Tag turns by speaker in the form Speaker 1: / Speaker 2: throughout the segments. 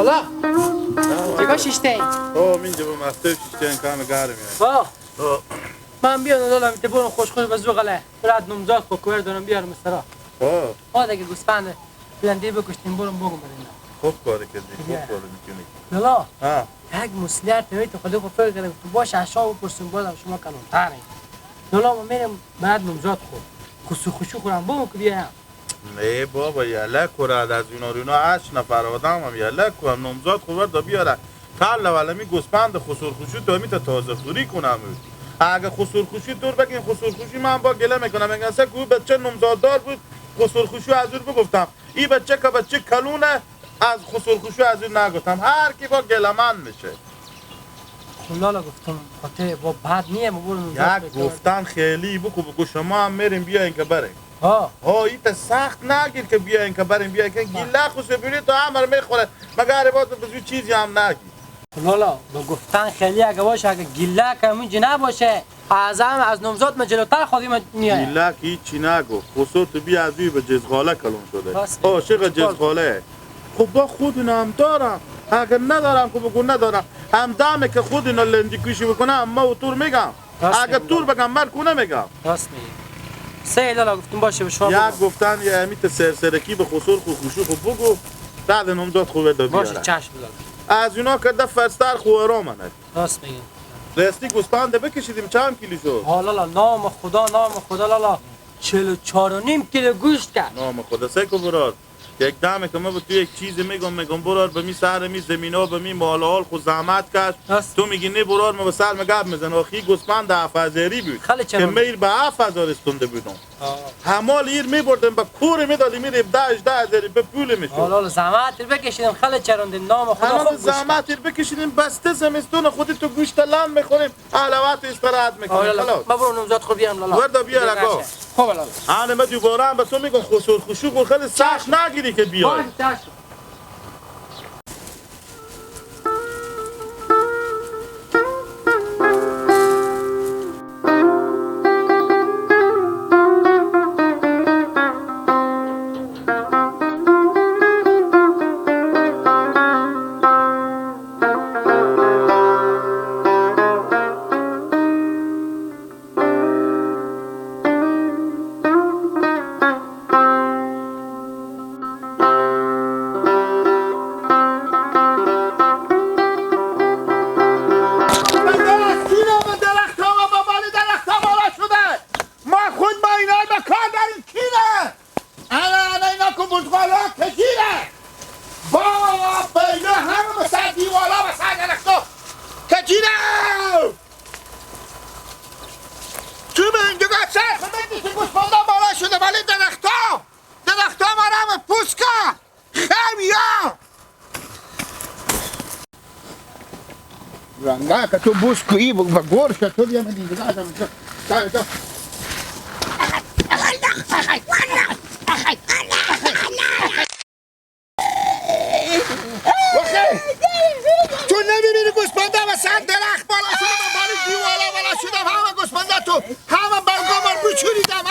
Speaker 1: لالا چگاه شیشته این؟
Speaker 2: اوه اینجا به مکتب شیشته این کام گرم میاد.
Speaker 1: من بیام لالا میته برم خوش خوش به زوغله برات نمزاد خو کویر دارم بیارم سرا. آه دیگه گوسفند بلندی بکشتیم برم بگم بریم.
Speaker 2: خوب کاری کردی، خوب کاری میکنی.
Speaker 1: لالا یک مسئله نمیت خود خو فکر کردم تو باش عشا بپرسیم بازم شما کلانتره. لالا ما میرم بعد نمزاد خو خسو خوشو خورم بگم که بیایم.
Speaker 2: نه بابا یله کرد از اینا روینا 8 نفر آدم هم یله کنم نمزاد خو برد بیاره. تل ولمی گوسفند خسور خوشو تو میت تازه خوری کنم. اگه خسور خوشی دور بگین خسور خوشی من با گله میکنم. میگن سه کو بچه نمزاددار بود خسور خوشو از اون بگفتم. این بچه که بچه کلونه از خسور خوشو از اون نگفتم. هر کی با گله من میشه.
Speaker 1: لالا گفتم خاطر با بد نیه ما
Speaker 2: یک گفتن خیلی بکو بکو شما هم میریم بیاین که بریم. ها ایت سخت نگیر که بیاین که بریم بیاین که گله خسور بیاری تو همه میخوره مگر باز به چیزی هم نگیر.
Speaker 1: لالا با گفتن خیلی اگه باشه اگه گله که اونجا نباشه ازم از نمزاد من جلوتر خودی میاد.
Speaker 2: گله که هیچی نگو خسور تو بی از به جزغاله کلون شده. عاشق جزغاله. خب با خود هم دارم اگه ندارم که بگو ندارم هم دمه که خود اینا لندی کشی بکنه اما و تور میگم اگه تور بگم من کو نمیگم.
Speaker 1: راست میگی. سه لالا گفتم باشه به شما
Speaker 2: یک گفتن یه امیت سرسرکی به خسور خو خوشو خو بگو بعد نمزاد خو بده بیاره.
Speaker 1: باشه چشم لالا.
Speaker 2: از اونا که ده فرستر خو منه.
Speaker 1: راست میگی.
Speaker 2: راستی گوسفند بکشیدیم چند کیلو شد؟
Speaker 1: ها لالا نام خدا نام خدا لالا 44.5 کیلو گوشت کرد.
Speaker 2: نام خدا سکو برات. یک دمه که من به تو یک چیز میگم میگم برار به می سر می زمینا به می مال حال خو زحمت کش. تو میگی نه برار من به سر مگب میزن. آخی گوسفند 7000 بود که میر به 7000 استونده بودم. همال ایر میبردم به کور میدادیم میر 17 18,000 به پول میشد.
Speaker 1: حالا زحمت بکشیدیم خیلی چروندیم نام خدا خوب
Speaker 2: زحمت بکشیدیم بسته زمستون خودی تو گوشت لم میخوریم علاوت استراحت میکنیم. خلاص
Speaker 1: ما برو نمزاد خو بیام لالا.
Speaker 2: وردا بیار آقا.
Speaker 1: خب لالا.
Speaker 2: انا ما دوباره به تو میگم خسور خوشو خیلی سخت نگیری که بیای.
Speaker 3: که تو بوس کویی و گور شد تو بیا من دیگه آدم تو تو نمیبینی گوسفنده و سر درخت بالا شده و بالای دیوالا بالا شدم همه گوسفنده تو همه برگا بر بچوریدم.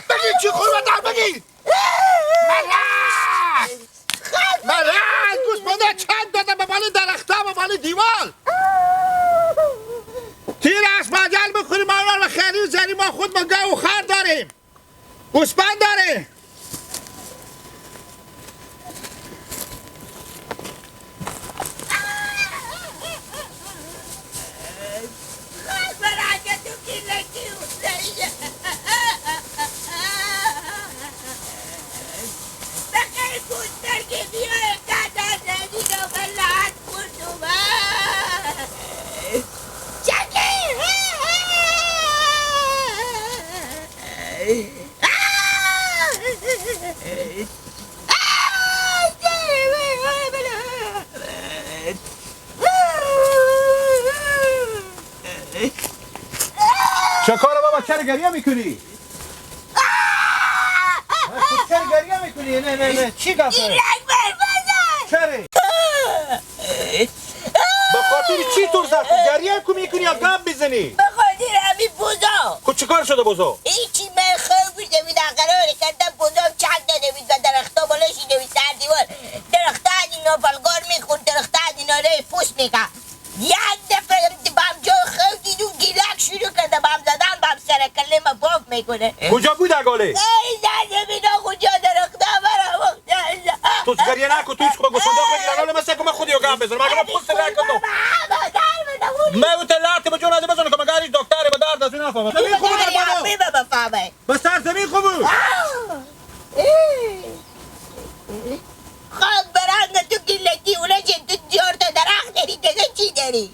Speaker 3: بگی چی خورده در بگی مرد گوسفنده چند دادم به بالای درخت ها و بالای دیوال. تیر از مجل بخوریم ما و خیلی زنی ما خود ما گاو و خر داریم گوسفند داریم.
Speaker 4: چه کار بابا؟ چرا گریه میکنی؟ چرا گریه میکنی؟ نه نه نه چی گفت؟ چرا؟ به خاطر چی تو زد؟ گریه کو میکنی یا گپ میزنی؟
Speaker 5: به خاطر همین بوزا.
Speaker 4: خب چیکار شده بوزا؟
Speaker 5: هیچی، من خواب بودم قرار کردم بوزا چند داده بود و درختا بالا شده بود سر دیوار. اینا بلگار میخورد درخته از اینا ره پوست میکن. یک دفعه بام جا خود دیدم گیلک شروع کرده بام زدن بام سر کله ما باف میکنه.
Speaker 6: کجا بود اگاله؟
Speaker 5: ای زمین کجا درخته برام.
Speaker 6: تو گریه نکن تو هیچ گوسفندا بگیر الان مثل که من خودی گام بزنم اگه من پوست نکنم. من و تلات به جون از بزنم که مگر هیچ دکتر به درد از اون نفهمه. زمین خوب در بالا. بس سر زمین خوب بود.
Speaker 5: خاک برنگ تو گیلکی اونا چه تو جار تا درخت داری دیگه چی داری؟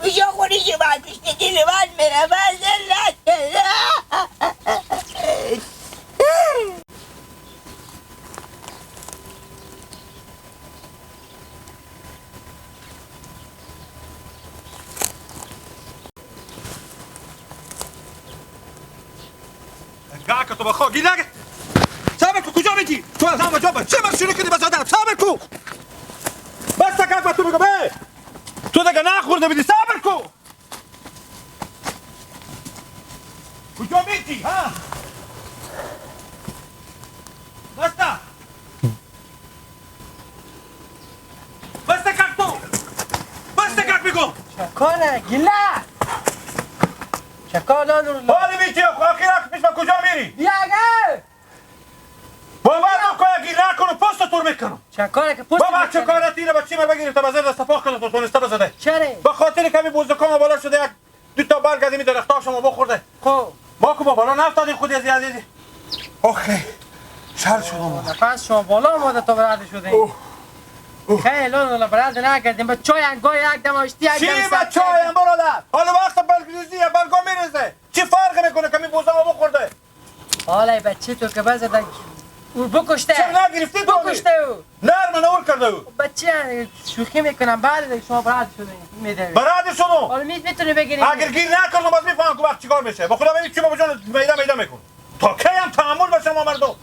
Speaker 5: میشه خونیش من پیش دل من میره من
Speaker 6: گاه که تو بخوا گیلک صبر کو کجا میگی؟ تو از همه جا با چه من شروع کردی به زدن؟ صبر کو بس تکاک با تو میگم تو دیگه نخورده بودی صبر کو کجا میگی ها؟ بستا بس تکاک تو بس تکاک میگم
Speaker 1: چکاره گیله چکار نور
Speaker 6: حالی میگی آخر پیش من کجا میری؟
Speaker 1: بیا اگر
Speaker 6: باور نکن گیر نکنم پست تور میکنم.
Speaker 1: چه کاره که پست
Speaker 6: بابا چه کاره تیره بچه من بگیریم تا بزر دست پاک کنم تو تونسته بزده.
Speaker 1: چرا؟
Speaker 6: به خاطر کمی بوزکام بالا شده یک دو تا برگ از این درخت‌ها شما بخورده.
Speaker 1: خب
Speaker 6: ما که با بالا نفتادیم خودی از عزیزی. اوکی شل شدم.
Speaker 1: نفس شما بالا آمده تا برده شده. خیلی لون برده نکردیم با چای انگاه یک دم آشتی یک دم.
Speaker 6: چی با چای هم برادر؟ حالا وقت برگ ریزی برگا میریزه. چی فرق میکنه کمی بوزم بخورده؟
Speaker 1: حالا بچه تو که بزده او بکشته.
Speaker 6: چرا نگرفتی تو؟
Speaker 1: بکشته او.
Speaker 6: نرم نور کرده او.
Speaker 1: بچه شوخی میکنم بعد شما براد شده میدوی.
Speaker 6: براد شدم.
Speaker 1: حالا میتونی بگیری.
Speaker 6: اگر گیر نکردم باز میفهمم که وقت چیکار میشه. با خدا ببین چی بابا جان میده میده میکن. تا کی هم تحمل باشه ما مردم؟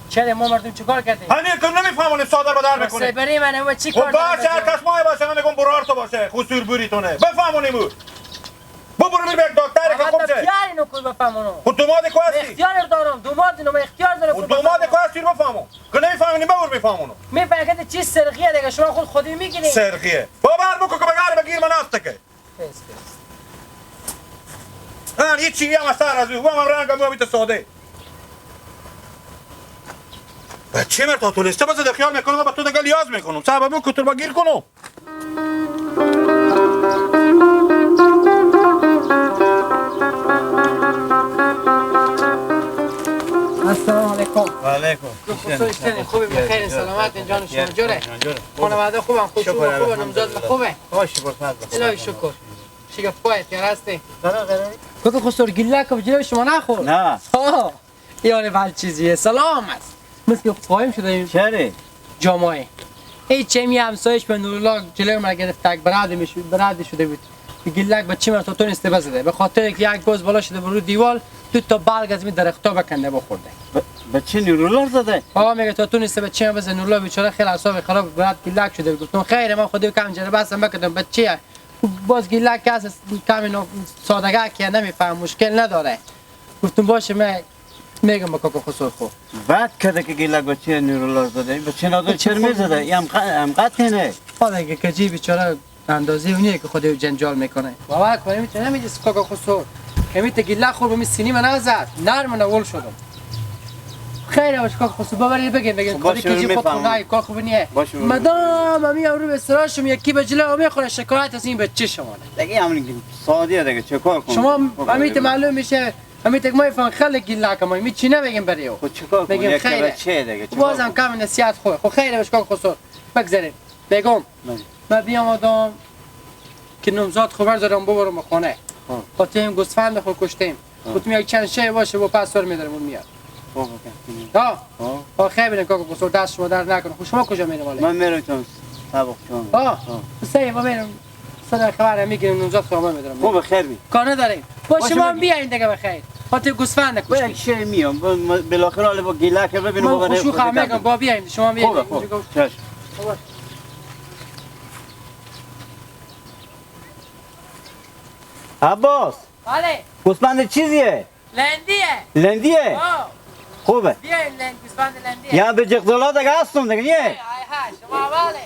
Speaker 1: چرا ما مردم چیکار کردیم؟
Speaker 6: همین که نمیفهمونیم صادر به در میکنه.
Speaker 1: برای من او چی کار؟
Speaker 6: باشه هر کس مای باشه من میگم برار تو باشه خسور بوریتونه. بفهمونیم او. ببرو بیر به یک دکتر که خوب شه.
Speaker 1: اختیار اینو کو بفهمونم.
Speaker 6: خود دوماد کو هستی؟
Speaker 1: اختیار دارم دوماد اینو اختیار دارم.
Speaker 6: خود دوماد کو هستی بفهمو. که نمیفهمی ببر میفهمونم.
Speaker 1: میفهمی که چی سرخیه دیگه شما خود خودی میگیری.
Speaker 6: سرخیه. بابا بکو که بگار بگیر من افته که. آن یه چیزی هم سر از او هم رنگ هم بیت ساده. بچه مرد تا تونسته بزده خیال میکنم با تو دیگه لیاز میکنم. صاحب بکو تو بگیر کنم.
Speaker 1: السلام علیکم.
Speaker 4: و علیکم.
Speaker 1: خوبی خوبی بخیر سلامت جان شما جوره. خانواده خوبم خوب شما خوبه نمزاد خوبه.
Speaker 4: باشه برفضل.
Speaker 1: الهی شکر. شیگه پای تیار هستی؟ قراره. خسر گله که جلوی شما نخور.
Speaker 4: نه.
Speaker 1: ها. یعنی بل چیزیه. سلام است. مثل قایم شده این.
Speaker 4: چرا؟
Speaker 1: جامعه. ای چمی همسایش به نورالله جلوی من گرفت تک براد میشه براد شده بود. گلک بچه من تو تونسته بزده به خاطر که یک گوز بالا شده رو دیوال دو تا برگ از این درختا بکنده بخورده.
Speaker 4: بچه نورالله زده؟
Speaker 1: آقا میگه تو تونسته بچه من بزنه نورالله بیچاره خیلی اعصاب خراب براد گلک شده. گفتم خیر من خودم کم جربه هستم بکردم بچه باز گلک هست کم سادگه که نمیفهم مشکل نداره. گفتم باشه من میگم با کاکا خسرو خو
Speaker 4: بعد کرده که گلک بچه نورالله زده بچه نادر چرا میزده ام قطع نه
Speaker 1: حالا که کجی بیچاره اندازه اونیه که خودی جنجال میکنه. باور کنیم میتونه نمیگه کاکا خسرو که میته گله خور به سینی من نزد نرم نول شدم. خیر باش کاکا خسرو باور بگین بگین خودی کجی خود خونه کار خوب نیه. مدام امی رو به سراشم یکی به جلو میخوره شکایت از این بچه شما
Speaker 4: دیگه همین ساده دیگه چه کار کنم
Speaker 1: شما امیت معلوم میشه امیت ما فهم خیلی گله کم می چی نمیگیم برای او
Speaker 4: خود چیکار کنم
Speaker 1: بگیم خیر
Speaker 4: بچه دیگه
Speaker 1: بازم کم نصیحت خو خو خیر باش کاکا خسرو بگذاریم بگم من بیام آدم که نمزاد خبر دارم ببرم به خانه. خاطریم گوسفند خود کشتیم. گفتم یک چند شی باشه با پاسور میدارم اون میاد. ها ها خیر بینم کاکا خسرو دست شما در نکنه. خب شما کجا میرم حالا؟
Speaker 4: من میرم تو طبق شما.
Speaker 1: ها سه ما میرم صدا خبر میگیریم نمزاد خبر میدارم.
Speaker 4: خوب خیر بی.
Speaker 1: کار نداریم. با شما بیاین دیگه بخیر. خاطر گوسفند کشتیم.
Speaker 4: یک شی میام بالاخره حالا با گیله که ببینم
Speaker 1: بابا. من خوشو خواهم میگم با بیاین شما بیاین.
Speaker 4: خوب چشم. عباس.
Speaker 1: بله.
Speaker 4: گوسفند چیزیه؟
Speaker 1: لندیه.
Speaker 4: لندیه؟
Speaker 1: آه.
Speaker 4: خوبه.
Speaker 1: بیاین لند گوسفند لندیه.
Speaker 4: یا به جغدلا دیگه هستم دیگه نیه؟
Speaker 1: های های. شما اوله.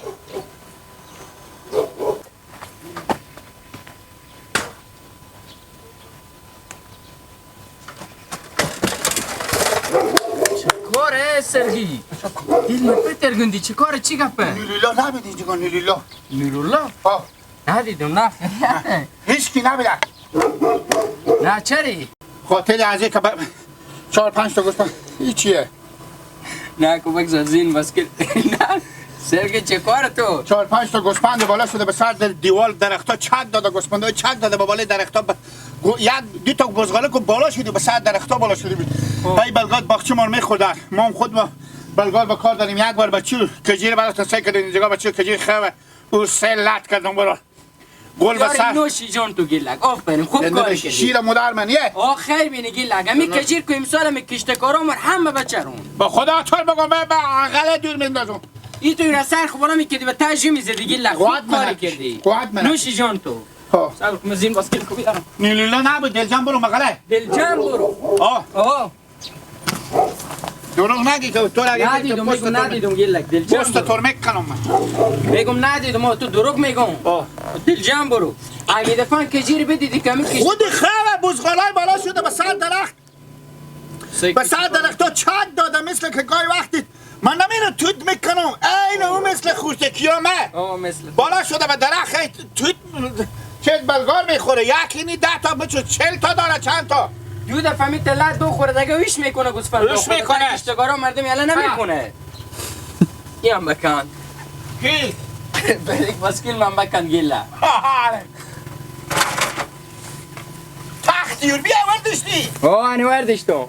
Speaker 1: چه سرگی؟ دل من پتر چه کاره چی گپه؟
Speaker 3: نورولا نبیدی جگان نورولا؟
Speaker 1: نورولا؟
Speaker 3: ها
Speaker 1: ندیدم نه
Speaker 3: هیچ کی نبیده.
Speaker 1: نه چری؟
Speaker 3: خاطر از که 4-5 تا گوسفند هیچیه.
Speaker 1: نه کو بگذار زین بسکل. نه سرگی چه کار تو؟
Speaker 3: 4-5 تا گوسفند بالا شده به سر دیوال درختا چک داده، گوسفندای چک داده به بالای درختا. یک دو تا بزغاله که بالا شده به سر درختا بالا شده بود. پای بلگات باغچه ما میخوردن. ما هم خود ما بلگات با کار داریم. یک بار بچه کجیر براتون سعی کردیم اینجا بچه کجیر خوبه او سه لط کردم برا گل به سر.
Speaker 1: نوشی جان تو گیلک آفرین خوب کاری کردی.
Speaker 3: شیر مادر من یه
Speaker 1: آ خیر بینی گیلک همی کجیر که امسال می کشتکارا مر همه بچرون.
Speaker 3: با خدا تو بگم به عقل دور میندازم.
Speaker 1: ای تو این سر خو بالا میکردی به تاجی میزدی گیلک خوب کاری کردی. نوشی جان تو. صبر کن زین باسکل کو بیارم.
Speaker 3: نیلولا نبود دلجان برو مغله.
Speaker 1: دلجان برو.
Speaker 3: آه دروغ نگی که تو را
Speaker 1: ندیدم. میگم ندیدم گیلک دلجان
Speaker 3: پست تو میکنم من.
Speaker 1: میگم ندیدم تو دروغ میگم. دلجان برو. اگه دفعه کجیر بدیدی که می
Speaker 3: خود خواه بزغالای بالا شده به سر درخت. به سر درخت تو چک داده مثل که گاهی وقتی من نمیره توت میکنم عین او مثل خورتکیامه.
Speaker 1: مثل
Speaker 3: بالا شده به درخت توت چه بلگار میخوره. یکی نی 10 تا بچو 40 تا داره چند تا.
Speaker 1: دو دفعه می تلات بخوره دیگه ویش میکنه گوسفند.
Speaker 3: ویش میکنه.
Speaker 1: کشتکارا مردم یالا نمیکنه. این بکن.
Speaker 3: کی؟
Speaker 1: بلیک باسکیل من بکن گیلا.
Speaker 3: تختیور بیا وردشتی.
Speaker 1: آه انی وردشتم.